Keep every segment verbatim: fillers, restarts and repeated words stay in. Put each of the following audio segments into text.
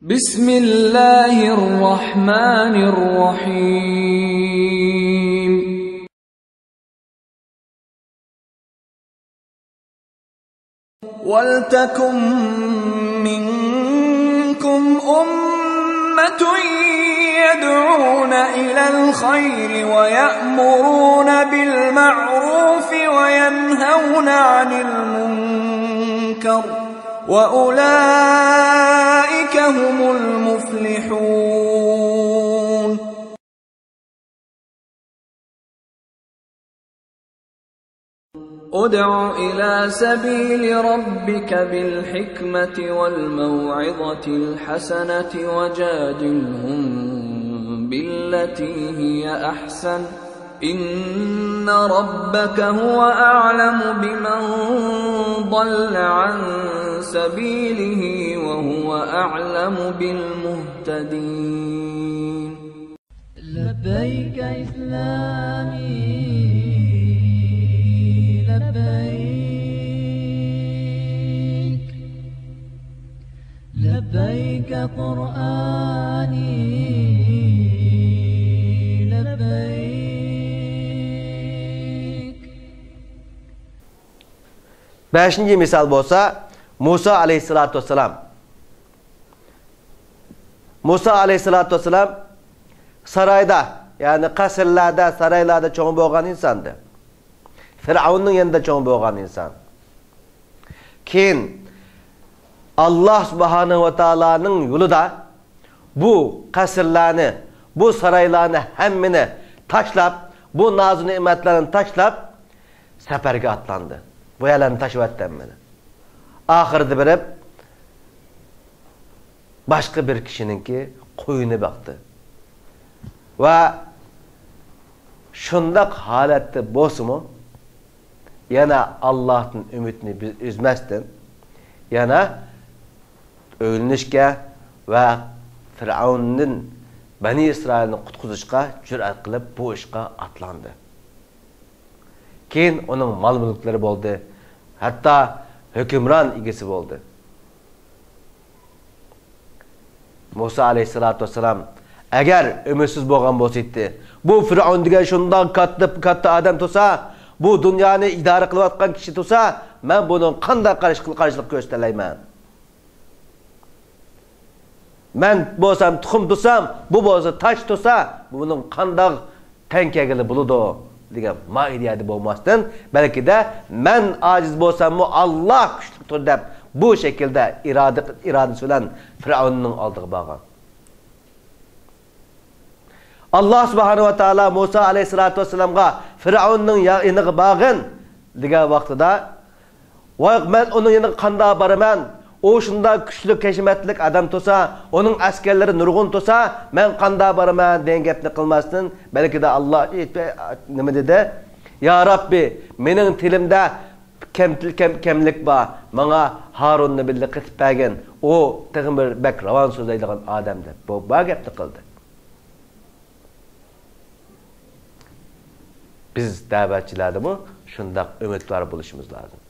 بسم الله الرحمن الرحيم. ولتكن منكم أمة يدعون إلى الخير ويأمرون بالمعروف وينهون عن المنكر وأولئك هم المفلحون. ادع إلى سبيل ربك بالحكمة والموعظة الحسنة وجادلهم بالتي هي أحسن، إن ربك هو أعلم بمن ضل عن سبيله وهو أعلم بالمهتدين. لبيك إسلامي لبيك، لبيك قرآني لبيك. بەشىنچى مىسال بولسا، مۇسا ئەلەيھىسسالاتۇ ۋەسسالام. مۇسا ئەلەيھىسسالاتۇ ۋەسسالام سارايدا، يەنى قەسىرلەردە، سارايلاردا چوڭ بولغان ئىنساندى. فىرئەۋننىڭ يېنىدا چوڭ بولغان ئىنسان. كېيىن ئاللا سۇبھانەھۇ ۋە تائالانىڭ يولىدا بۇ قەسىرلەرنى، بۇ سارايلارنى ھەممىنى تاشلاپ، بۇ نازۇ نېمەتلەرنى تاشلاپ، سەپەرگە ئاتلاندى. بۇ يەرلەرنى تاشلىۋەتتى ھەممىنى. ئاخىرىدا بېرىپ، باشقا بىر كىشىنىڭكى قويىنى باقتى. ۋە شۇنداق ھالەتتە بولسىمۇ، يەنە ئاللاھتىن ئۈمىدنى بىز ئۈزمەستىن، يەنە ئۆيلىنىشكە ۋە فىرئەۋندىن بەنى ئىسرائىلنى قۇتقۇزۇشقا جۈرئەت قىلىپ، بۇ ئىشقا ئاتلاندى. كېيىن ئۇنىڭ مال-مۈلۈكلىرى بولدى، ھەتتا ھۆكۈمران ئىگىسى بولدى. مۇسا ئەلەيھىسسالاتۇ ۋەسسالام ئەگەر ئۈمىدسىز بولغان بولسىدى، بۇ فىرئەۋن دېگەن شۇنداق كاتتا، كاتتا ئادەم تۇرسا، بۇ دۇنيانى ئىدارە قىلىۋاتقان كىشى تۇرسا، مەن بۇنىڭغا قانداق قارشى، قارشىلىق كۆرسىتەلەيمەن؟ مەن بولسام تۇخۇم تۇرسام، بۇ بولسا تاش تۇرسا، بۇنىڭ قانداق تەڭ كەلگىلى بولىدۇ دېگەن ما ئىدىيەدە بولماستىن، بەلكىدە مەن ئاجىز بولساممۇ، ئاللا كۈچلۈكتۇر دەپ، بۇ شەكىلدە ئىرادە، ئىرادىسى بىلەن فىرئەۋننىڭ ئالدىغا بارغان. ئاللا سۇبھانەھۇ ۋە تائالا مۇسا ئەلەيھىسسالاتۇ ۋەسسالامغا، فىرئەۋننىڭ يا-، يېنىغا بارغىن دېگەن ۋاقتىدا، ۋاي، مەن ئۇنىڭ يېنىغا قانداق بارىمەن؟ ئۇ شۇنداق كۈچلۈك، ھەشىمەتلىك ئادەم تۇرسا، ئۇنىڭ ئەسكەرلىرى نۇرغۇن تۇرسا، مەن قانداق بارىمەن دېگەن گەپنى قىلماستىن، بەلكىدە ئاللا نېمە دېدى؟ يا رەببى، مېنىڭ تىلىمدا كەم-، كەم-، كەملىك بار، ماڭا ھارۇننى بىللە قېتىپ بەرگىن، ئۇ تېخىمۇ بەك راۋان سۆزلەيدىغان ئادەم دەپ، بۇ بار گەپنى قىلدى. بىز دەۋەتچىلەردىمۇ شۇنداق ئۈمىدۋار بولۇشىمىز لازىم.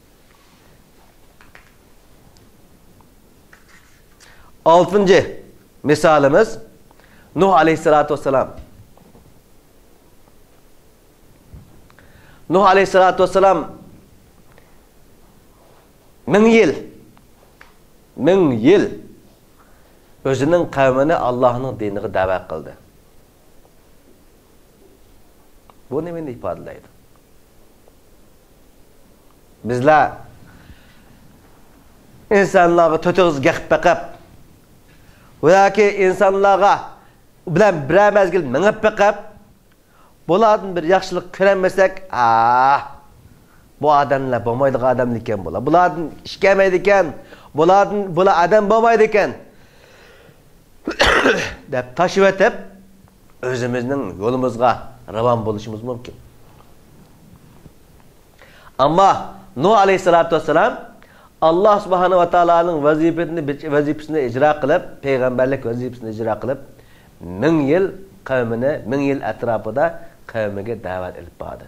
ئالتىنچى مىسالىمىز نۇھ ئەلەيھىسسالاتۇ ۋەسسالام. نۇھ ئەلەيھىسسالاتۇ ۋەسسالام مىڭ يىل، مىڭ يىل ئۆزىنىڭ قەۋمىنى ئاللاھنىڭ دىنىغا دەۋەت قىلدى. بۇ نېمىنى ئىپادىلەيدۇ؟ بىزلەر ئىنسانلارغا تۆت ئېغىز گەپ بېقىپ، ياكى ئىنسانلارغا بىلەن بىرەر مەزگىل مېڭىپ بېقىپ، بۇلاردىن بىر ياخشىلىق كۆرەلمىسەك، ئاھ، بۇ ئادەملەر بولمايدىغان ئادەملىكەن بۇلار. بۇلاردىن ئىش كەلمەيدىكەن، بۇلاردىن، بۇلار ئادەم بولمايدىكەن، دەپ تاشلىۋېتىپ، ئۆزىمىزنىڭ يولىمىزغا راۋان بولۇشىمىز مۇمكىن. ئەمما نۇھ ئەلەيھىسسالاتۇ ۋەسسالام ئاللا سۇبھانەھۇ ۋە تائالانىڭ ۋەزىپىنى، ۋەزىپىسىنى ئىجرا قىلىپ، پەيغەمبەرلىك ۋەزىپىسىنى ئىجرا قىلىپ، مىڭ يىل قەۋمىنى، مىڭ يىل ئەتراپىدا قەۋمىگە دەۋەت ئېلىپ باردى.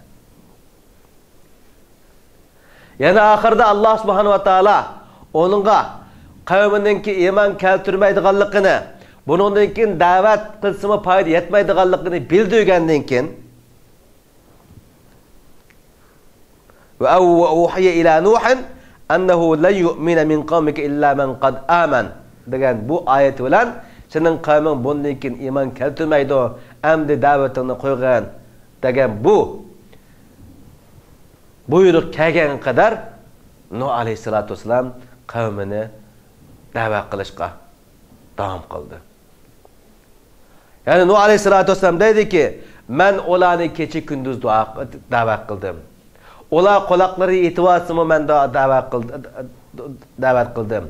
يەنە ئاخىرىدا ئاللا سۇبھانەھۇ ۋە تائالا ئۇنىڭغا، قەۋمىنىڭكى ئىمان كەلتۈرمەيدىغانلىقىنى، بۇنىڭدىن كېيىن دەۋەت قىلسىمۇ پايدا يەتمەيدىغانلىقىنى بىلدۈرگەندىن كېيىن، ۋە ئۇھىيە ئىلە نۇھىن ئەننەھۇ لەن يۇئمىنە مىن قەۋمىكە ئىللا مەن قەد ئامەن دېگەن بۇ ئايەت بىلەن سېنىڭ قەۋمىڭ بۇندىن كېيىن ئىمان كەلتۈرمەيدۇ، ئەمدى دەۋىتىڭنى قويغىن دېگەن بۇ بۇيرۇق كەلگەنگە قەدەر نۇھ ئەلەيھىسسالاتۇ ۋەسسالام قەۋمىنى دەۋەت قىلىشقا داۋام قىلدى. يەنى نۇھ ئەلەيھىسسالاتۇ ۋەسسالام دەيدىكى، مەن ئۇلارنى كېچە كۈندۈز دۇئا، دەۋەت قىلدىم. ئۇلار قۇلاقلىرى يېتىۋالسىمۇ مەن دۇئا، دەۋەت قىلدىم، دەۋەت قىلدىم.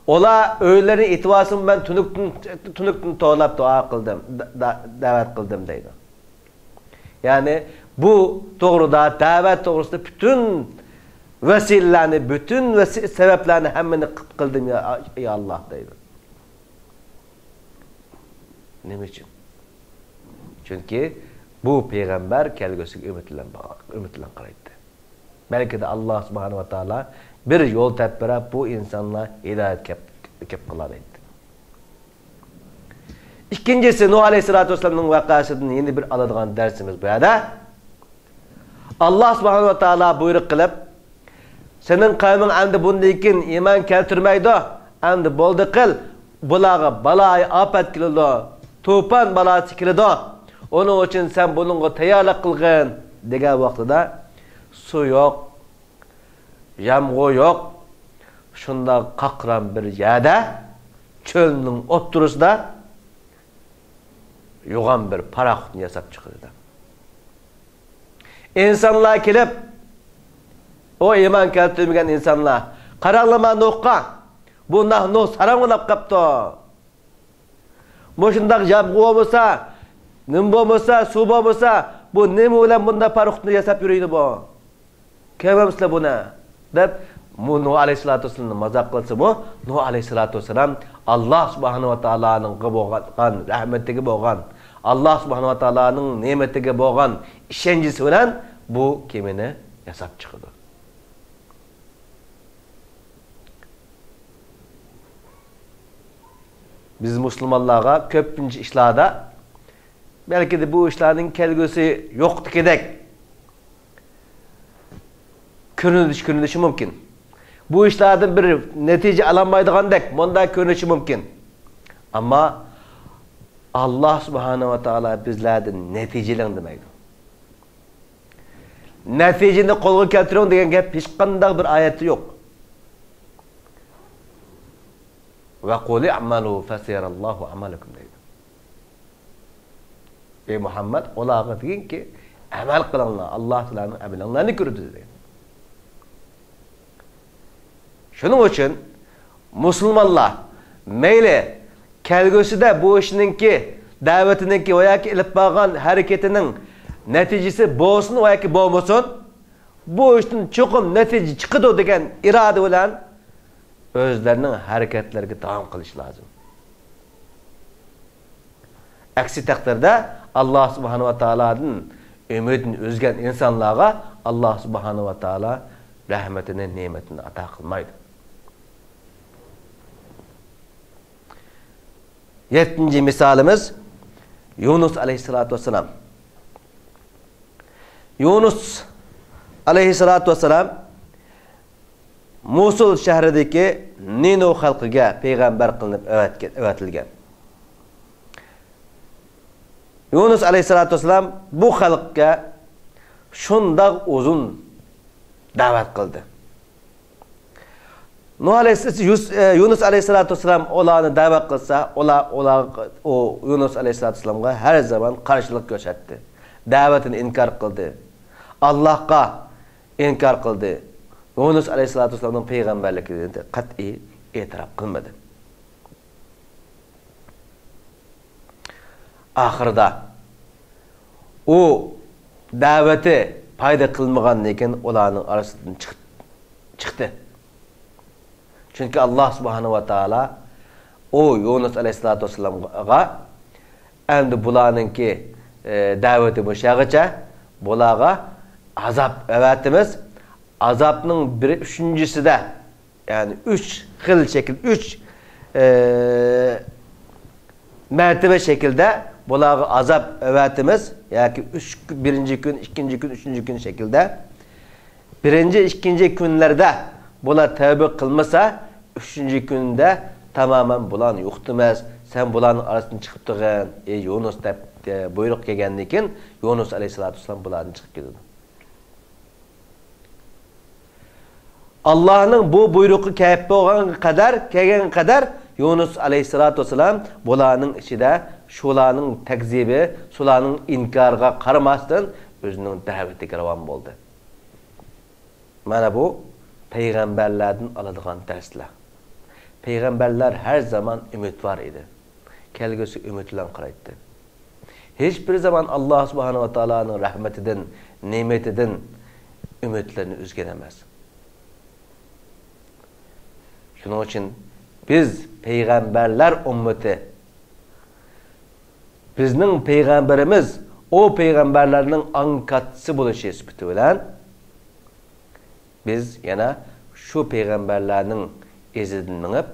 ئۇلار ئۆيلىرىنى يېتىۋالسىمۇ مەن تۈنۈكتىن، تۈنۈكتىن توۋلاپ دۇئا قىلدىم، دە-، دە-، دەۋەت قىلدىم دەيدۇ. يەنى بۇ توغرىدا، دەۋەت توغرىسىدا پۈتۈن ۋەسىلىلەرنى، پۈتۈن ۋەسى-، سەۋەبلەرنى ھەممىنى قىل-، قىلدىم يا، يا ئاللا دەيدۇ. نېمە ئۈچۈن؟ چۈنكى بۇ پەيغەمبەر كەلگۈسىگە ئۈمىد بىلەن باغ-، ئۈمىد بىلەن قارايتتى. بەلكىدە ئاللا سۇبھانەھۇ ۋە تائالا بىر يول تېپىپ بېرەپ، بۇ ئىنسانلار ھىدايەت كەپ، كەپ قىلار دەيتتى. ئىككىنچىسى، نۇھ ئەلەيھىسسالاتۇ ۋەسسالامنىڭ ۋەقەسىدىن يەنە بىر ئالىدىغان دەرسىمىز بۇ يەردە. ئاللا سۇبھانەھۇ ۋە تائالا بۇيرۇق قىلىپ، سېنىڭ قەۋمىڭ ئەمدى بۇندىن كېيىن ئىمان كەلتۈرمەيدۇ، ئەمدى بولدى قىل، بۇلارغا بالايىئاپەت كېلىدۇ، توپان بالاسى كېلىدۇ، ئۇنىڭ ئۈچۈن سەن بۇنىڭغا تەييارلىق قىلغىن دېگەن ۋاقتىدا سۇ يوق، يامغۇر يوق، شۇنداق قاقران بىر يەردە، چۆلنىڭ ئوتتۇرىسىدا يوغان بىر پاراخوتنى ياساپ چىقىدۇ. ئىنسانلار كېلىپ، ئۇ ئىمان كەلتۈرمىگەن ئىنسانلار، قاراڭلىما نۇھقا، بۇ ناھ نۇھ ساراڭ بولاپ قاپتۇ. مۇشۇنداق يامغۇر بولمىسا، نېمە بولمىسا، سۇ بولمىسا، بۇ نېمە بىلەن بۇنداق پاراخوتنى ياساپ يۈرىدۇ بۇ؟ كۆرمەمسىلەر بۇنى؟ دەپ، بۇ نۇھ ئەلەيھىسسالاتۇ ۋەسسالامنى مازاق قىلسىمۇ، نۇھ ئەلەيھىسسالاتۇ ۋەسسالام ئاللا سۇبھانەھۇ ۋە تائالانىڭغا بولغان رەھمىتىگە بولغان، ئاللا سۇبھانەھۇ ۋە تائالانىڭ نېمىتىگە بولغان ئىشەنچىسى بىلەن بۇ كېمىنى ياساپ چىقىدۇ. بىز مۇسۇلمانلارغا كۆپىنچە ئىشلاردا، بەلكىدە بۇ ئىشلارنىڭ كەلگۈسى يوقتىكىدەك كۆرۈنۈش، كۆرۈنۈشى مۇمكىن. بۇ ئىشلاردىن بىر نەتىجە ئالالمايدىغاندەك مۇنداق كۆرۈنۈشى مۇمكىن. ئەمما ئاللا سۇبھانەھۇ ۋە تائالا بىزلەردىن نەتىجە ئېلىڭ دېمەيدۇ. نەتىجىنى قولغا كەلتۈرۈڭ دېگەن گەپ ھېچقانداق بىر ئايەتتە يوق. ۋە قۇل ئەمەلۇ فەسەيەرەللاھۇ ئەمەلەكۇم دەيدۇ. ئەي مۇھەممەد، ئۇلارغا دېگىنكى، ئەمەل قىلىڭلار، ئاللا سىلەرنىڭ ئەمىلىڭلارنى كۆرىدۇ دېگەن. شۇنىڭ ئۈچۈن مۇسۇلمانلار مەيلى كەلگۈسىدە بۇ ئىشنىڭكى، دەۋىتىنىڭكى ۋە ياكى ئېلىپ بارغان ھەرىكىتىنىڭ نەتىجىسى بولسۇن ۋە ياكى بولمىسۇن، بۇ ئىشتىن چوقۇم نەتىجە چىقىدۇ دېگەن ئىرادە بىلەن ئۆزلىرىنىڭ ھەرىكەتلىرىگە داۋام قىلىشى لازىم. ئەكسى تەقدىردە، ئاللا سۇبھانەھۇ ۋە تائالادىن ئۈمىدىنى ئۈزگەن ئىنسانلارغا ئاللا سۇبھانەھۇ ۋە تائالا رەھمىتىنى، نېمىتىنى ئاتا قىلمايدۇ. يەتتىنچى مىسالىمىز يۇنۇس ئەلەيھىسسالاتۇ ۋەسسالام. يۇنۇس ئەلەيھىسسالاتۇ ۋەسسالام موسۇل شەھىرىدىكى نىنۇ خەلقىگە پەيغەمبەر قىلىنىپ ئەۋەتكەن، ئەۋەتىلگەن. يۇنۇس ئەلەيھىسسالاتۇ ۋەسسالام بۇ خەلققە شۇنداق ئۇزۇن دەۋەت قىلدى. نۇھ ئەلەيھىس-، يۇس-، ئە، يۇنۇس ئەلەيھىسسالاتۇ ۋەسسالام ئۇلارنى دەۋەت قىلسا، ئۇلار، ئۇلار، ئۇ يۇنۇس ئەلەيھىسسالاتۇ ۋەسسالامغا ھەر زامان قارشىلىق كۆرسەتتى. دەۋىتىنى ئىنكار قىلدى. ئاللاھقا ئىنكار قىلدى. يۇنۇس ئەلەيھىسسالاتۇ ۋەسسالامنىڭ پەيغەمبەرلىكىنى قەتئىي ئېتىراپ قىلمىدى. ئاخىرىدا ئۇ دەۋىتى پايدا قىلمىغاندىن كېيىن ئۇلارنىڭ ئارىسىدىن چىق-، چىقتى. چۈنكى ئاللا سۇبھانەھۇ ۋە تائالا ئۇ يۇنۇس ئەلەيھىسسالاتۇ ۋەسسالامغا، ئەمدى بۇلارنىڭكى، ئە، دەۋىتى مۇشۇ يەرگىچە، بۇلارغا ئازاب ئەۋەتىمىز. ئازابنىڭ بىر ئۈچىنچىسىدە، يەنى ئۈچ خىل شەكىل، ئۈچ ئى، مەرتىۋە شەكلىدە بۇلارغا ئازاب ئەۋەتىمىز ياكى ئۈچ، بىرىنچى كۈن، ئىككىنچى كۈن، ئۈچىنچى كۈن شەكلىدە. بىرىنچى، ئىككىنچى كۈنلەردە بۇلار تەۋبە قىلمىسا، ئۈچىنچى كۈندە تامامەن بۇلارنى يوقىتىمىز، سەن بۇلارنىڭ ئارىسىدىن چىقىپ تۇرغىن، ئەي يۇنۇس، دەپ، ئى، بۇيرۇق كەلگەندىن كېيىن يۇنۇس ئەلەيھىسسالاتۇ ۋەسسالام بۇلاردىن چىقىپ كېتىدۇ. ئاللاھنىڭ بۇ بۇيرۇقى كەپ بولغانغا قەدەر، كەلگەنگە قەدەر يۇنۇس ئەلەيھىسسالاتۇ ۋەسسالام بۇلارنىڭ ئىچىدە شۇلارنىڭ تەكزىبى، شۇلارنىڭ ئىنكارىغا قارىماستىن ئۆزىنىڭ دەۋىتىگە راۋان بولدى. مانا بۇ پەيغەمبەرلەردىن ئالىدىغان دەرسلەر. پەيغەمبەرلەر ھەر زامان ئۈمىدۋار ئىدى. كەلگۈسىگە ئۈمىد بىلەن قارايتتى. ھېچبىر زامان ئاللا سۇبھانەھۇ ۋە تائالانىڭ رەھمىتىدىن، نېمىتىدىن ئۈمىدلىرىنى ئۈزگەن ئەمەس. شۇنىڭ ئۈچۈن بىز پەيغەمبەرلەر ئۈممىتى. بىزنىڭ پەيغەمبىرىمىز ئۇ پەيغەمبەرلەرنىڭ ئەڭ كاتتىسى بولۇشى سۈپىتى بىلەن، بىز يەنە شۇ پەيغەمبەرلەرنىڭ ئىزىدىن مېڭىپ،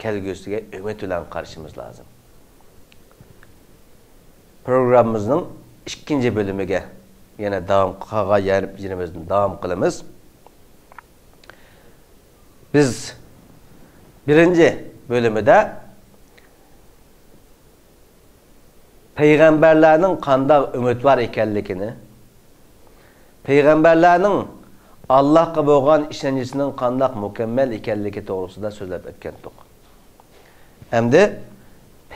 كەلگۈسىگە ئۈمىد بىلەن قارىشىمىز لازىم. پروگراممىمىزنىڭ ئىككىنچى بۆلۈمىگە يەنە داۋام، قالغان يېرىمىزدىن داۋام قىلىمىز. بىز بىرىنچى بۆلۈمىدە پەيغەمبەرلەرنىڭ قانداق ئۈمىدۋار ئىكەنلىكىنى، پەيغەمبەرلەرنىڭ ئاللاھقا بولغان ئىشەنچىسىنىڭ قانداق مۇكەممەل ئىكەنلىكى توغرىسىدا سۆزلەپ ئۆتكەنتۇق. ئەمدى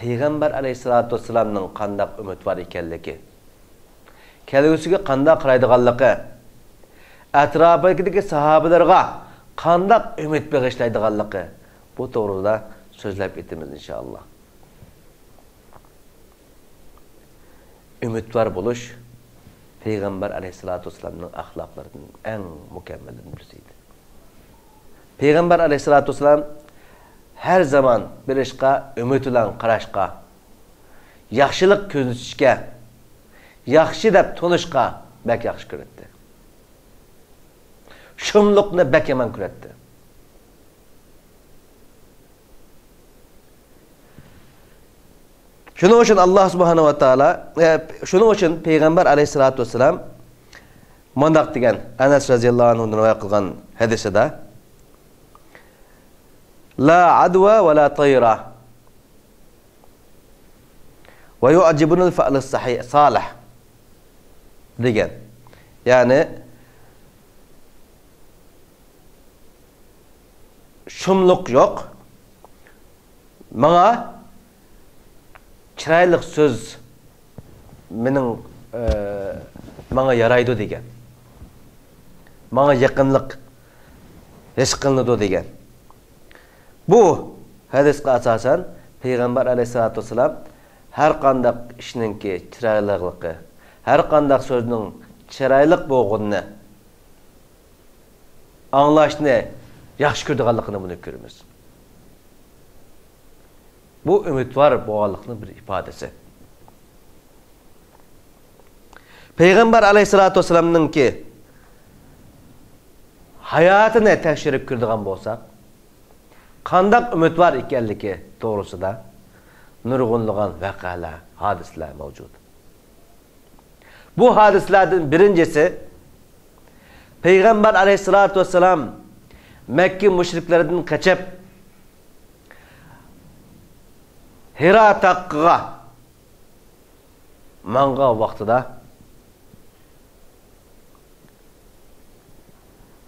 پەيغەمبەر ئەلەيھىسسالاتۇ ۋەسسالامنىڭ قانداق ئۈمىدۋار ئىكەنلىكى، كەلگۈسىگە قانداق قارايدىغانلىقى، ئەتراپىدىكى ساھابىلىرىغا قانداق ئۈمىد بېغىشلايدىغانلىقى، بۇ توغرىدا سۆزلەپ ئۆتىمىز، ئىنشائاللا. ئۈمىدۋار بولۇش پەيغەمبەر ئەلەيھىسسالاتۇ ۋەسسالامنىڭ ئەخلاقلىرىدىن ئەڭ مۇكەممەللىرىدىن بىرسى ئىدى. پەيغەمبەر ئەلەيھىسسالاتۇ ۋەسسالام ھەر زامان بىر ئىشقا ئۈمىد بىلەن قاراشقا، ياخشىلىق كۆزىتىشكە، ياخشى دەپ تونۇشقا بەك ياخشى كۆرەتتى. شۇملۇقنى بەك يامان كۆرەتتى. شۇنىڭ ئۈچۈن ئاللا سۇبھانەھۇ ۋە تائالا، ئە، شۇنىڭ ئۈچۈن پەيغەمبەر ئەلەيھىسسالاتۇ ۋەسسالام مۇنداق دېگەن، ئەنەس رەزىياللاھۇ ئەنھۇدىن رىۋايەت قىلغان ھەدىسىدە، لا عدوى ولا طيرة ويعجبني الفأل الصالح دېگەن. يەنى، شۇملۇق يوق. ماڭا چىرايلىق سۆز مېنىڭ، ئە، ماڭا يارايدۇ دېگەن. ماڭا يېقىملىق ھېس قىلىنىدۇ دېگەن. بۇ ھەدىسقە ئاساسەن، پەيغەمبەر ئەلەيھىسسالاتۇ ۋەسسالام ھەر قانداق ئىشنىڭكى چىرايلىقلىقى، ھەر قانداق سۆزنىڭ چىرايلىق بولغىنىنى ئاڭلاشنى ياخشى كۆرىدىغانلىقىنى بۇنى كۆرىمىز. بۇ ئۈمىدۋار بولغانلىقنىڭ بىر ئىپادىسى. پەيغەمبەر ئەلەيھىسسالاتۇ ۋەسسالامنىڭكى ھاياتىنى تەكشۈرۈپ كۆرىدىغان بولساق، قانداق ئۈمىدۋار ئىكەنلىكى توغرىسىدا نۇرغۇنلىغان ۋەقەلەر، ھادىسىلەر مەۋجۇت. بۇ ھادىسىلەردىن بىرىنچىسى، پەيغەمبەر ئەلەيھىسسالاتۇ ۋەسسالام مەككە مۇشرىكلىرىدىن قېچىپ، ھىرا تاغقىغا ماڭغان ۋاقتىدا،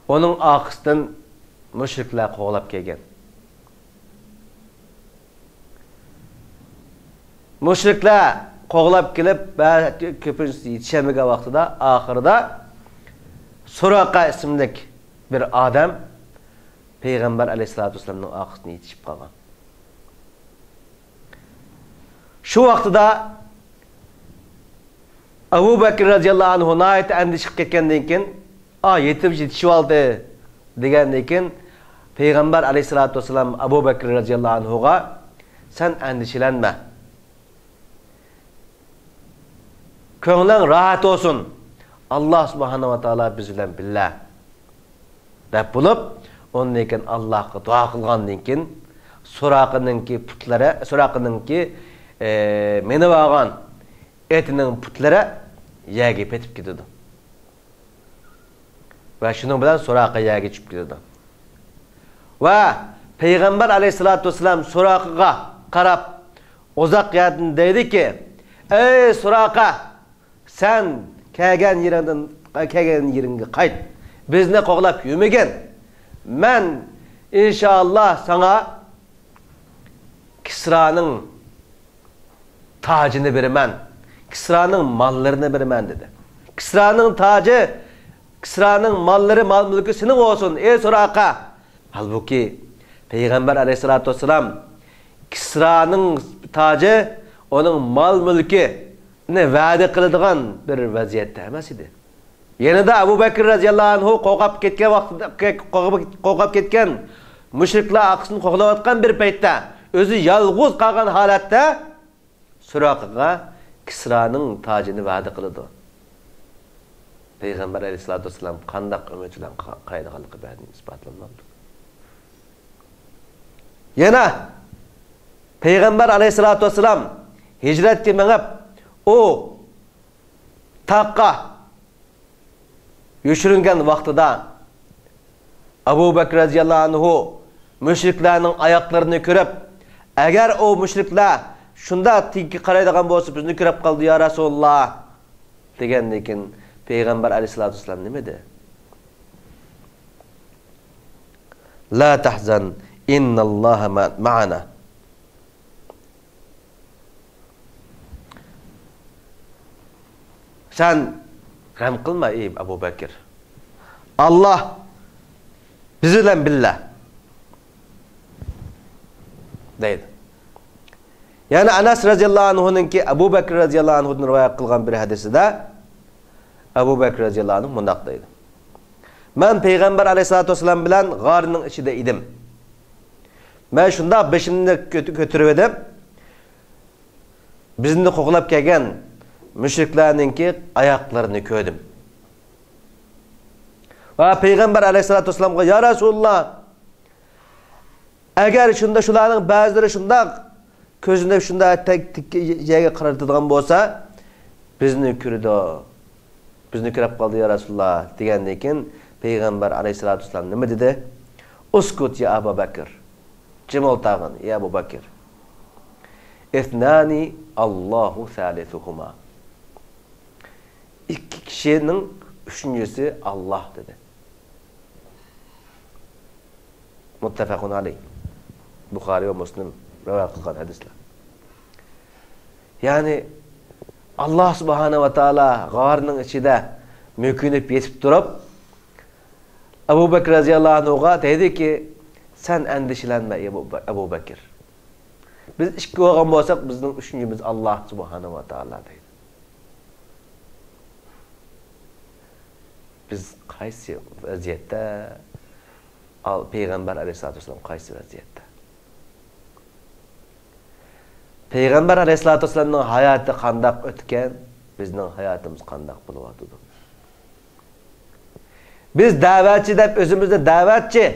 ئۇنىڭ ئارقىسىدىن مۇشرىكلار قوغلاپ كەلگەن. مۇشرىكلار قوغلاپ كېلىپ، كۆپىنچىسى يېتىشەلمىگەن ۋاقتىدا، ئاخىرىدا سۇراقا ئىسىملىك بىر ئادەم پەيغەمبەر ئەلەيھىسسالاتۇ ۋەسسالامنىڭ ئارقىسىدىن يېتىشىپ قالغان. شۇ ۋاقتىدا ئەبۇ بەكرى رەزىياللاھۇ ئەنھۇ ناھايىتى ئەندىشە قىلىپ كەتكەندىن كېيىن، «ئا، يېتىپ، يېتىشىۋالدى» دېگەندىن كېيىن، پەيغەمبەر ئەلەيھىسسالاتۇ ۋەسسالام ئەبۇ بەكرى رەزىياللاھۇ ئەنھۇغا، «سەن ئەندىشىلەنمە. كۆڭلۈڭ راھەت بولسۇن. ئاللا سۇبھانەھۇ ۋە تائالا بىز بىلەن بىللە» دەپ بولۇپ، ئۇندىن كېيىن ئاللاغا دۇئا قىلغاندىن كېيىن، سۇراقىنىڭكى پۇتلىرى، سۇراقىنىڭكى، ئە، مىنىۋالغان ئېتىنىڭ پۇتلىرى يەرگە پېتىپ كېتىدۇ. ۋە شۇنىڭ بىلەن سۇراقا يەرگە چۈشۈپ كېتىدۇ. ۋە پەيغەمبەر ئەلەيھىسسالاتۇ ۋەسسالام سۇراقىغا قاراپ ئۇزاق يەردىن دەيدىكى، ئەي سۇراقا، سەن كەلگەن يېرىڭدىن، كەلگەن يېرىڭگە قايت. بىزنى قوغلاپ يۈرمىگىن. مەن ئىنشائاللا ساڭا كىسرانىڭ تاجىنى بېرىمەن، كىسرانىڭ ماللىرىنى بېرىمەن، دېدى. كىسرانىڭ تاجى، كىسرانىڭ ماللىرى، مال مۈلكى سېنىڭ بولسۇن، ئەي سۇراقا. ھالبۇكى، پەيغەمبەر ئەلەيھىسسالاتۇ ۋەسسالام كىسرانىڭ تاجى، ئۇنىڭ مال مۈلكىنى ۋەدە قىلىدىغان بىر ۋەزىيەتتە ئەمەس ئىدى. يېنىدا ئەبۇ بەكرى رەزىياللاھۇ ئەنھۇ قورقۇپ كەتكەن ۋاقتىدا، قورقۇپ، قورقۇپ كەتكەن، مۇشرىكلار ئارقىسىدىن قوغلاۋاتقان بىر پەيتتە، ئۆزى يالغۇز قالغان ھالەتتە سۇراقىغا كىسرانىڭ تاجىنى ۋەدە قىلىدۇ. پەيغەمبەر ئەلەيھىسسالاتۇ ۋەسسالام قانداق ئۈمىد بىلەن قا-، قارايدىغانلىقى بەردىن ئىسپاتلىنىۋاتىدۇ. يەنە پەيغەمبەر ئەلەيھىسسالاتۇ ۋەسسالام ھىجرەتكە مېڭىپ، ئۇ تاغقا يوشۇرۇنغان ۋاقتىدا ئەبۇ بەكرى رەزىياللاھۇ ئەنھۇ مۇشرىكلارنىڭ ئاياقلىرىنى كۆرۈپ، ئەگەر ئۇ مۇشرىكلار شۇنداق تېگىگە قارايدىغان بولسا، بىزنى كۆرۈپ قالىدۇ، يا رەسۇلاللا، دېگەندىن كېيىن پەيغەمبەر ئەلەيھىسسالاتۇ ۋەسسالام نېمە دېدى؟ لا تحزن، إن الله مع-، معنا. سەن غەم قىلما، ئەي ئەبۇ بەكىر. ئاللا بىز بىلەن بىللە، دەيدۇ. يەنى ئەنەس رەزىياللاھۇ ئەنھۇنىڭكى ئەبۇ بەكىر رەزىياللاھۇ ئەنھۇدىن رىۋايەت قىلغان بىر ھەدىسىدە ئەبۇ بەكىر رەزىياللاھۇ ئەنھۇ مۇنداق دەيدۇ: مەن پەيغەمبەر ئەلەيھىسسالاتۇ ۋەسسالام بىلەن غارنىڭ ئىچىدە ئىدىم. مەن شۇنداق بېشىمنى كۆت-، كۆتۈرۈۋېدىم. بىزنى قوغلاپ كەلگەن مۇشرىكلارنىڭكى ئاياقلىرىنى كۆردۈم. ۋە پەيغەمبەر ئەلەيھىسسالاتۇ ۋەسسالامغا، يا رەسۇلاللا، ئەگەر شۇنداق، شۇلارنىڭ بەزىلىرى شۇنداق كۆزىنى شۇنداق تەك-، تىك-، يەرگە قارىتىدىغان بولسا، بىزنى كۆرىدۇ. بىزنى كۆرۈپ قالدى، يا رەسۇلاللا، دېگەندىن كېيىن پەيغەمبەر ئەلەيھىسسالاتۇ ۋەسسالام نېمە دېدى؟ ئۇسكۇت يا ئەبا بەكىر. جىم ئولتۇرغىن، ئەي ئەبۇ بەكىر. ئىسنانى ئاللاھۇ سالىسۇھۇما. ئىككى كىشىنىڭ ئۈچىنچىسى ئاللا، دېدى. مۇتتەپەقۇن ئەلەيھ. بۇخارىي ۋە مۇسلىم رىۋايەت قىلغان ھەدىسلەر. يەنى، ئاللا سۇبھانەھۇ ۋە تائالا غارنىڭ ئىچىدە مۆكۈنۈپ يېتىپ تۇرۇپ، ئەبۇ بەكىر رەزىياللاھۇ ئەنھۇغا دەيدىكى، سەن ئەندىشىلەنمە، ئەبۇ بە-، ئەبۇ بەكىر. بىز ئىككى بولغان بولساق، بىزنىڭ ئۈچىنچىمىز ئاللا سۇبھانەھۇ ۋە تائالا، دەيدۇ. بىز قايسى ۋەزىيەتتە؟ ئال، پەيغەمبەر ئەلەيھىسسالاتۇ ۋەسسالام قايسى ۋەزىيەتتە؟ پەيغەمبەر ئەلەيھىسسالاتۇ ۋەسسالامنىڭ ھاياتى قانداق ئۆتكەن؟ بىزنىڭ ھاياتىمىز قانداق بولۇۋاتىدۇ؟ بىز دەۋەتچى دەپ ئۆزىمىزنى دەۋەتچى،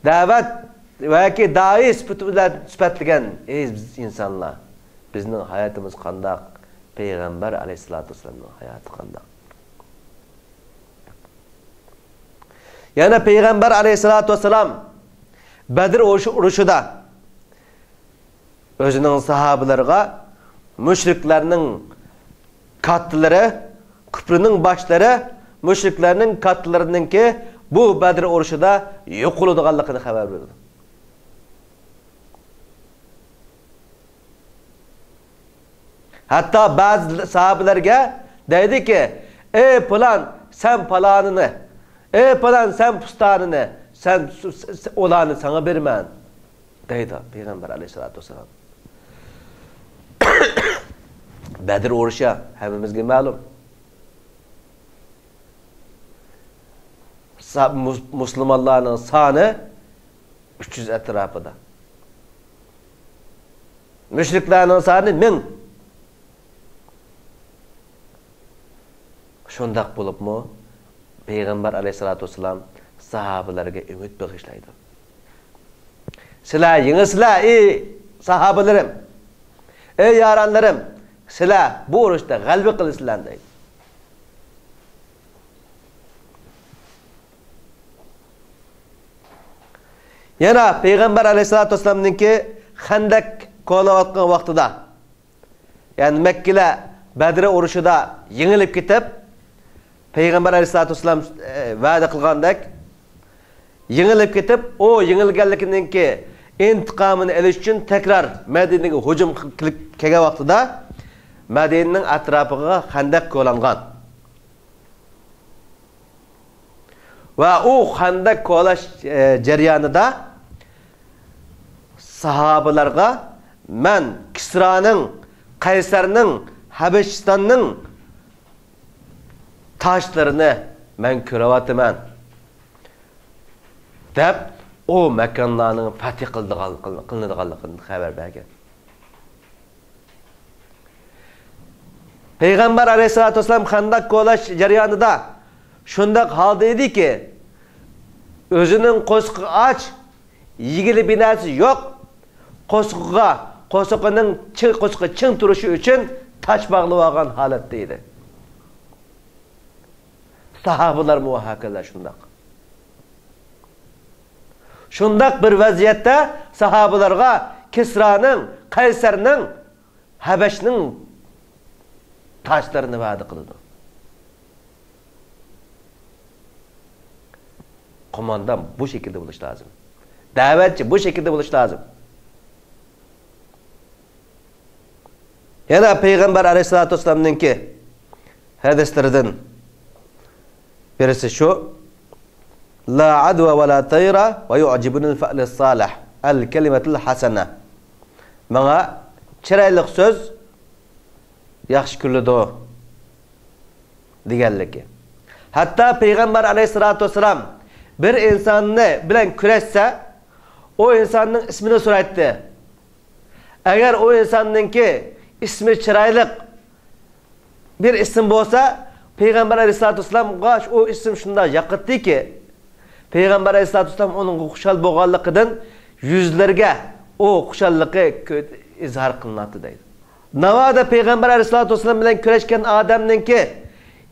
دەۋەت ياكى دائىي سۈپىتى بىلەن سۈپەتلىگەن، ئەي بىز ئىنسانلار، بىزنىڭ ھاياتىمىز قانداق؟ پەيغەمبەر ئەلەيھىسسالاتۇ ۋەسسالامنىڭ ھاياتى قانداق؟ يەنە پەيغەمبەر ئەلەيھىسسالاتۇ ۋەسسالام بەدر ئۇرۇشى، ئۇرۇشىدا ئۆزىنىڭ ساھابىلىرىغا مۇشرىكلارنىڭ كاتتىلىرى، كۇپرىنىڭ باشلىرى، مۇشرىكلارنىڭ كاتتىلىرىنىڭكى بۇ بەدر ئۇرۇشىدا يوقىلىدىغانلىقىنى خەۋەر بېرىدۇ. ھەتتا بەزى ساھابىلەرگە دەيدىكى، ئەي پالان، سەن پالانىنى، ئەي پالان، سەن پۇستانىنى، سەن، س-، س-، ئۇلارنى ساڭا بېرىمەن، دەيدۇ پەيغەمبەر ئەلەيھىسسالاتۇ ۋەسسالام. بەدر ئۇرۇشى ھەممىمىزگە مەلۇم. سا-، مۇس-، مۇسۇلمانلارنىڭ سانى ئۈچ يۈز ئەتراپىدا. مۇشرىكلارنىڭ سانى مىڭ. شۇنداق بولۇپمۇ، پەيغەمبەر ئەلەيھىسسالاتۇ ۋەسسالام ساھابىلەرگە ئۈمىد بېغىشلايدۇ. سىلەر يېڭىسىلەر، ئى ساھابىلىرىم، ئى يارانلىرىم، سىلەر بۇ ئۇرۇشتا غەلىبە قىلىسىلەر دەيدۇ. يەنە پەيغەمبەر ئەلەيھىسسالاتۇ ۋەسسالامنىڭكى خەندەك كولاۋاتقان ۋاقتىدا، يەنى مەككىلەر بەدرى ئۇرۇشىدا يېڭىلىپ كېتىپ، پەيغەمبەر ئەلەيھىسسالاتۇ ۋەسسالام، ئە، ۋەدە قىلغاندەك، يېڭىلىپ كېتىپ، ئۇ يېڭىلگەنلىكىنىڭكى ئىنتىقامىنى ئېلىش ئۈچۈن تەكرار مەدىنىگە ھۇجۇم قىلىپ كەلگەن ۋاقتىدا، مەدىنىنىڭ ئەتراپىغا خەندەك كولانغان. ۋە ئۇ خەندەك كولاش، ئە، جەريانىدا ساھابىلارغا، مەن كىسرانىڭ، قەيسەرنىڭ، ھەبىشىستاننىڭ تاجلىرىنى مەن كۆرۈۋاتىمەن، دەپ، ئۇ ماكانلارنىڭ پەتھى قىلىدىغان، قىلىنىدىغانلىقىدىن خەۋەر بەرگەن. پەيغەمبەر ئەلەيھىسسالاتۇ ۋەسسالام خەندەك كولاش جەريانىدا شۇنداق ھالدا ئىدىكى، ئۆزىنىڭ قورسىقى ئاچ، يېگىلى بىر نەرسە يوق، قورسىقىغا، قورسىقىنىڭ چىڭ، قورسىقى چىڭ تۇرۇشى ئۈچۈن تاش باغلىۋالغان ھالەتتە ئىدى. ساھابىلارمۇ ھەكەزا شۇنداق. شۇنداق بىر ۋەزىيەتتە ساھابىلارغا كىسرانىڭ، قەيسەرنىڭ، ھەبەشنىڭ تاجلىرىنى ۋەدە قىلىدۇ. قوماندان بۇ شەكىلدە بولۇشى لازىم. دەۋەتچى بۇ شەكىلدە بولۇشى لازىم. يەنە پەيغەمبەر ئەلەيھىسسالاتۇ ۋەسسالامنىڭكى ھەدىسلىرىدىن بىرسى شۇ، لا عدوى ولا طيرة ويعجبني الفأل الصالح، الكلمة الحسنة. ماڭا چىرايلىق سۆز ياخشى كۆرۈلىدۇ دېگەنلىكى. ھەتتا پەيغەمبەر ئەلەيھىسسالاتۇ ۋەسسالام بىر ئىنساننى بىلەن كۆرۈشسە، ئۇ ئىنساننىڭ ئىسمىنى سورايتتى. ئەگەر ئۇ ئىنساننىڭكى ئىسمى چىرايلىق بىر ئىسىم بولسا، پەيغەمبەر ئەلەيھىسسالاتۇ ۋەسسالامغا ئۇ ئىسىم شۇنداق ياقاتتىكى، پەيغەمبەر ئەلەيھىسسالاتۇ ۋەسسالام ئۇنىڭغا خۇشال بولغانلىقىدىن يۈزلىرىگە ئۇ خۇشاللىقى كۆ-، ئىزھار قىلىناتتى دەيدۇ. ناۋادا پەيغەمبەر ئەلەيھىسسالاتۇ ۋەسسالام بىلەن كۆرۈشكەن ئادەمنىڭكى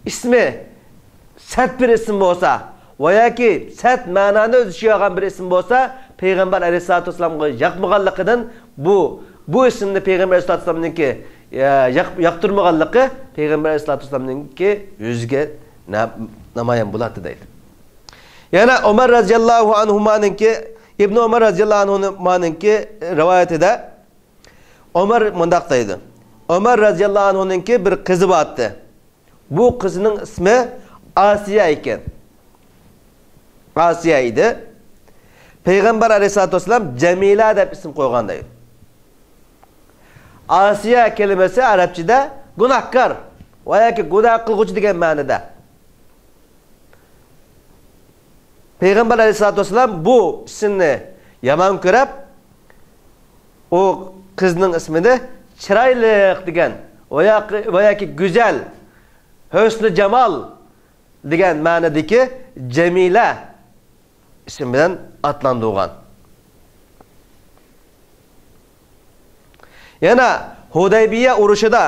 ئىسمى سەت بىر ئىسىم بولسا ۋە ياكى سەت مەنانى ئۆز ئىچىگە ئالغان بىر ئىسىم بولسا، پەيغەمبەر ئەلەيھىسسالاتۇ ۋەسسالامغا ياقمىغانلىقىدىن بۇ، بۇ ئىسىمنى پەيغەمبەر ئەلەيھىسسالاتۇ ۋەسسالامنىڭكى، ئە، ياق-، ياقتۇرمىغانلىقى پەيغەمبەر ئەلەيھىسسالاتۇ ۋەسسالامنىڭكى يۈزىگە نا-، نامايان بولاتتى دەيدۇ. يەنە ئۆمەر رەزىياللاھۇ ئەنھۇمانىڭكى، ئىبنى ئۆمەر رەزىياللاھۇ ئەنھۇمانىڭكى رىۋايىتىدە ئۆمەر مۇنداق دەيدۇ. ئۆمەر رەزىياللاھۇ ئەنھۇنىڭكى بىر قىزى بارتتى. بۇ قىزنىڭ ئىسمى ئاسىيە ئىكەن. ئاسىيە ئىدى. پەيغەمبەر ئەلەيھىسسالاتۇ ۋەسسالام جەمىلە دەپ ئىسىم قويغان دەيدۇ. ئاسىيە كەلىمىسى ئەرەبچىدە گۇناھكار ۋە ياكى گۇناھ قىلغۇچى دېگەن مەنىدە. پەيغەمبەر ئەلەيھىسسالاتۇ ۋەسسالام بۇ ئىسىمنى يامان كۆرۈپ، ئۇ قىزنىڭ ئىسمىنى چىرايلىق دېگەن ۋە ياكى، ۋە ياكى گۈزەل، ھۆسنى جامال دېگەن مەنىدىكى جەمىلە ئىسمى بىلەن ئاتلاندۇرغان. يەنە ھۇدەيبىيە ئۇرۇشىدا،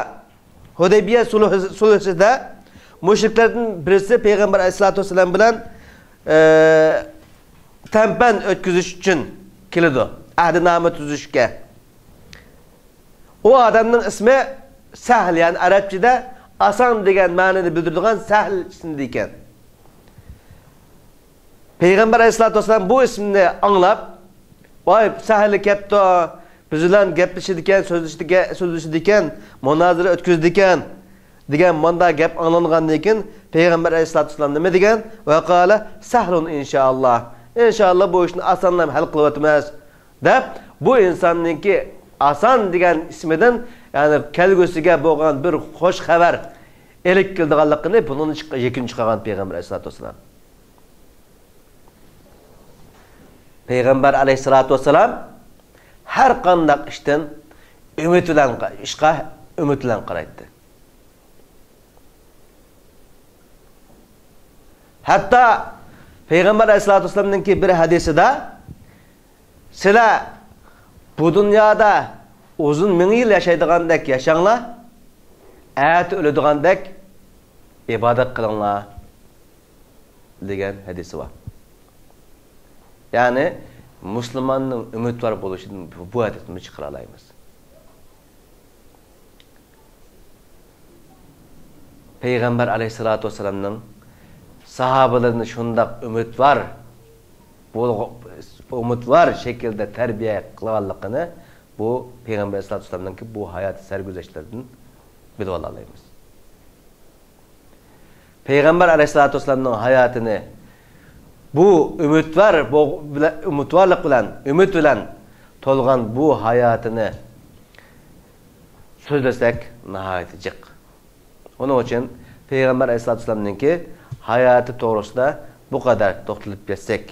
ھۇدەيبىيە سۇلھى-، سۇلھىسىدا مۇشرىكلەردىن بىرسى پەيغەمبەر ئەلەيھىسسالاتۇ ۋەسسالام بىلەن، ئە، تەنپەن ئۆتكۈزۈش ئۈچۈن كېلىدۇ، ئەھدىنامە تۈزۈشكە. ئۇ ئادەمنىڭ ئىسمى سەھل، يەنى ئەرەبچىدە ئاسان دېگەن مەنىنى بىلدۈرىدىغان سەھل ئىسىمدا ئىكەن. پەيغەمبەر ئەلەيھىسسالاتۇ ۋەسسالام بۇ ئىسىمنى ئاڭلاپ، ۋاي، سەھلى كەپتۇ، بىز بىلەن گەپلىشىدىكەن، سۆزلىشىدىكەن، سۆزلىشىدىكەن، مۇنازىرە ئۆتكۈزىدىكەن، دېگەن مۇنداق گەپ ئاڭلانغاندىن كېيىن، پەيغەمبەر ئەلەيھىسسالاتۇ ۋەسسالام نېمە دېگەن؟ ۋەقالە سەھلۇن ئىنشائاللا. ئىنشائاللا بۇ ئىشنى ئاسانلا ھەل قىلىۋېتىمىز. دەپ، بۇ ئىنساننىڭكى ئاسان دېگەن ئىسمىدىن، يەنى كەلگۈسىگە بولغان بىر خوش خەۋەر ئېلىپ كېلىدىغانلىقىنى بۇنىڭدىن چىق-، يەكۈن چىقارغان پەيغەمبەر ئەلەيھىسسالاتۇ ۋەسسالام. پەيغەمبەر ئەلەيھىسسالاتۇ ۋەسسالام ھەر قانداق ئىشتىن ئۈمىد بىلەن، ئىشقا ئۈمىد بىلەن قارايتتى. ھەتتا پەيغەمبەر ئەلەيھىسسالاتۇ ۋەسسالامنىڭكى بىر ھەدىسىدە، سىلەر بۇ دۇنيادا ئۇزۇن مىڭ يىل ياشايدىغاندەك ياشاڭلار، ئەتە ئۆلىدىغاندەك ئىبادەت قىلىڭلار، دېگەن ھەدىسى بار. يەنى مۇسۇلماننىڭ ئۈمىدۋار بولۇشىدىن بۇ ھەدىستىن بىز چىقىرالايمىز. پەيغەمبەر ئەلەيھىسسالاتۇ ۋەسسالامنىڭ ساھابىلىرىنى شۇنداق ئۈمىدۋار، بولغ-، ئۈمىدۋار شەكىلدە تەربىيە قىلغانلىقىنى بۇ پەيغەمبەر ئەلەيھىسسالاتۇ ۋەسسالامنىڭكى بۇ ھاياتى سەرگۈزەشتلىرىدىن بىلىۋالالايمىز. پەيغەمبەر ئەلەيھىسسالاتۇ ۋەسسالامنىڭ ھاياتىنى بۇ ئۈمىدۋار، بۇ بىلە-، ئۈمىدۋارلىق بىلەن، ئۈمىد بىلەن تولغان بۇ ھاياتىنى سۆزلىسەك ناھايىتى جىق. ئۇنىڭ ئۈچۈن پەيغەمبەر ئەلەيھىسسالاتۇ ۋەسسالامنىڭكى ھاياتى توغرىسىدا بۇ قەدەر توختىلىپ كەتسەك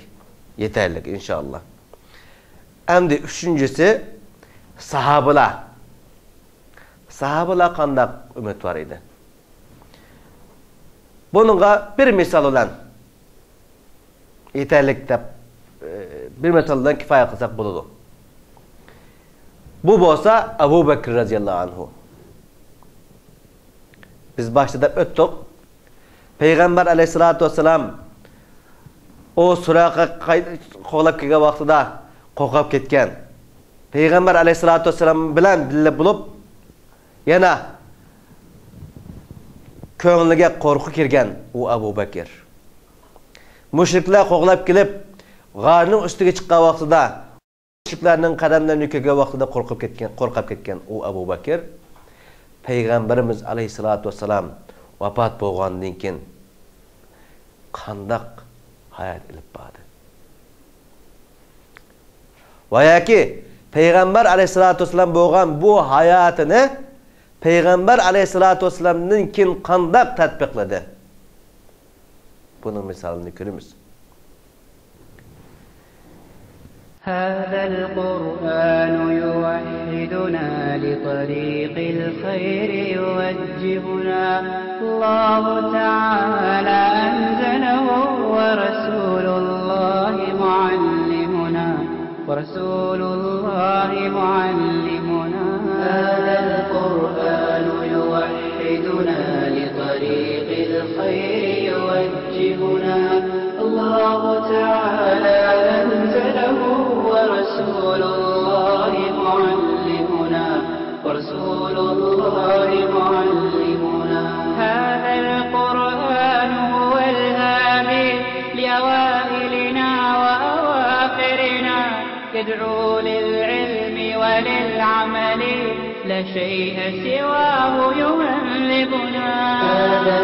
يېتەرلىك، ئىنشائاللا. ئەمدى ئۈچىنچىسى، ساھابىلار. ساھابىلار قانداق ئۈمىدۋار ئىدى؟ بۇنىڭغا بىر مىسال بىلەن يېتەرلىك دەپ، ئى، بىر مىسال بىلەن كۇپايە قىلساق بولىدۇ. بۇ بولسا ئەبۇ بەكرى رەزىياللاھۇ ئەنھۇ. بىز باشتا دەپ ئۆتتۇق. پەيغەمبەر ئەلەيھىسسالاتۇ ۋەسسالام ئۇ سۇراقە قاي-، قوغلاپ كەلگەن ۋاقتىدا قورقۇپ كەتكەن. پەيغەمبەر ئەلەيھىسسالاتۇ ۋەسسالام بىلەن بىللە بولۇپ، يەنە كۆڭلىگە قورقۇ كىرگەن ئۇ ئەبۇ بەكىر. مۇشرىكلار قوغلاپ كېلىپ، غارنىڭ ئۈستىگە چىققان ۋاقتىدا، مۇشرىكلارنىڭ قەدەملىرىنى كۆرگەن ۋاقتىدا قورقۇپ كەتكەن، قورقۇپ كەتكەن ئۇ ئەبۇ بەكىر. پەيغەمبىرىمىز ئەلەيھىسسالاتۇ ۋەسسالام ۋاپات بولغاندىن كېيىن قانداق ھايات ئېلىپ باردى؟ ۋە ياكى پەيغەمبەر ئەلەيھىسسالاتۇ ۋەسسالام بولغان بۇ ھاياتىنى پەيغەمبەر ئەلەيھىسسالاتۇ ۋەسسالامدىن كېيىن قانداق تەتبىقلىدى؟ بۇنىڭ مىسالىنى كۆرىمىز. هذا القرآن يوحدنا لطريق الخير يوجهنا. الله تعالى أنزله ورسول الله معلمنا. ورسول الله معلمنا. هذا القرآن يوحدنا لطريق الخير يوجهنا. الله تعالى أنزله ورسول الله معلمنا. ورسول الله معلمنا. هذا القرآن هو الهادي لأوائلنا وأواخرنا. يدعو للعلم وللعمل، لا شيء سواه يهذبنا. هذا